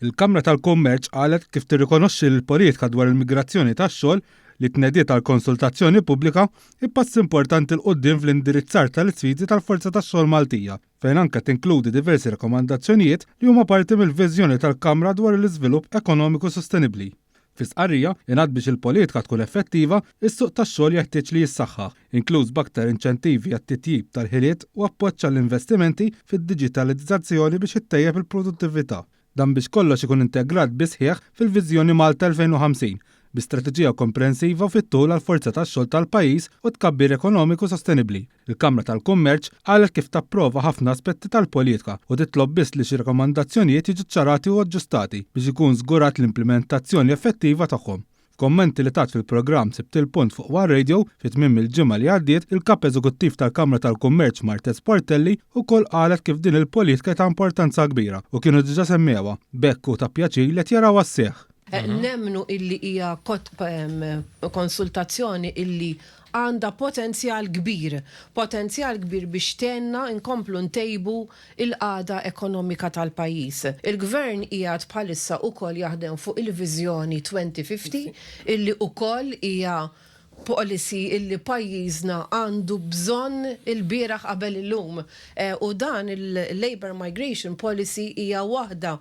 Il-Kamra tal-Kummerċ qalet kif tirrikonoxxi li l-politika dwar il-migrazzjoni tax-xogħol li tnediet għal konsultazzjoni pubblika hi pass importanti 'l quddiem fl-indirizzar tal-isfidi tal-forza tax-xogħol Maltija, fejn anke tinkludi diversi rakkomandazzjonijiet li huma parti mill-viżjoni tal-Kamra dwar l-iżvilupp ekonomiku sostenibbli. Fi stqarrija, ingħad biex il-politika tkun effettiva, is-suq tax-xogħol jeħtieġ li jissaħħaħ, inkluż b'aktar inċentivi għat-titjib tal-ħiliet u appoġġ għall-investimenti fid-diġitalizzazzjoni biex ittejjeb il-produttività. Dan biex kollox ikun integrat bis-sħiħ fil-Viżjoni Malta 2050, bi strateġija komprensiva u fit-tul għall-forza tax-xogħol tal-pajjiż u tkabbir ekonomiku sostenibbli. Il-Kamra tal-Kummerċ qalet kif tapprova ħafna aspetti tal-politika u titlob biss li xi rakkomandazzjonijiet jiġu ċċarati u aġġustati biex ikun żgurat l-implimentazzjoni effettiva tagħhom. F'kummenti li tat fil-programm Sibt il-Punt fuq One Radio fi tmiem il-ġimgħa li għaddiet, il-Kap Eżekuttiv tal-Kamra tal-Kummerċ Marthese Portelli wkoll qalet kif din il-politika ta' importanza kbira u kienu diġà semmewha, b'hekk hu ta' pjaċir li qed jarawha sseħħ. Nemmnu illi hija konsultazzjoni illi għandha potenzjal kbir, potenzjal kbir biex tgħinna nkomplu ntejbu l-qagħda ekonomika tal-pajjiż. Il-Gvern qiegħed bħalissa ukoll jaħdem fuq il-Viżjoni 2050 illi ukoll hija policy illi pajjiżna għandu bżonn ilbieraħ qabel illum. U dan il-Labour Migration Policy hija waħda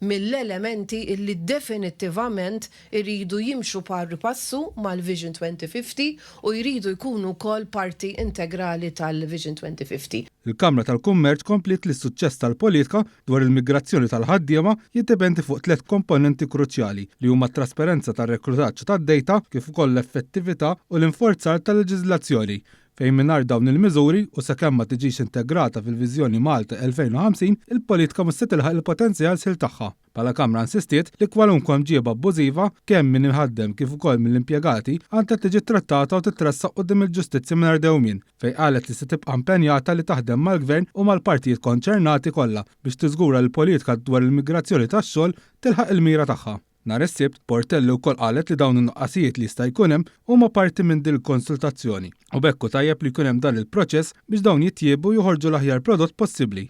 mill-elementi illi definittivament iridu jimxu pari passu mal-Vision 2050 u jridu jkunu wkoll parti integrali tal-Vision 2050. Il-Kamra tal-Kummerċ kompliet li s-suċċess tal-politika dwar il-migrazzjoni tal-ħaddiema jiddependi fuq tlett komponenti kruċjali li huma t-trasparenza tar-reklutaġġ tad-dejta kif ukoll l-effettività u l-inforzar tal-leġiżlazzjoni fejn mingħajr dawn il-miżuri u sakemm ma tiġix integrata fil-Viżjoni Malta 2050 il-politika mhux se tilħaq il-potenzjal sħiħ tagħha. Bħala Kamra insistiet li kwalunkwe mġieba abbużiva, kemm min iħaddem kif ukoll mill-impjegati, għandha tiġi ttrattata u titressaq quddiem il-ġustizzja mingħajr dewmien, fejn qalet li se tibqa' impenjata li taħdem mal-Gvern u mal-partijiet konċernati kollha biex tiżgura li l-politika dwar il-migrazzjoni tax-xogħol tilħaq il-mira tagħha. Nhar is-Sibt, Portelli wkoll qalet li dawn in-nuqqasijiet li jista' jkun hemm huma parti minn din il-konsultazzjoni u b'hekk hu tajjeb li jkun hemm dan il-proċess biex dawn jitjiebu u joħorġu l-aħjar prodott possibbli.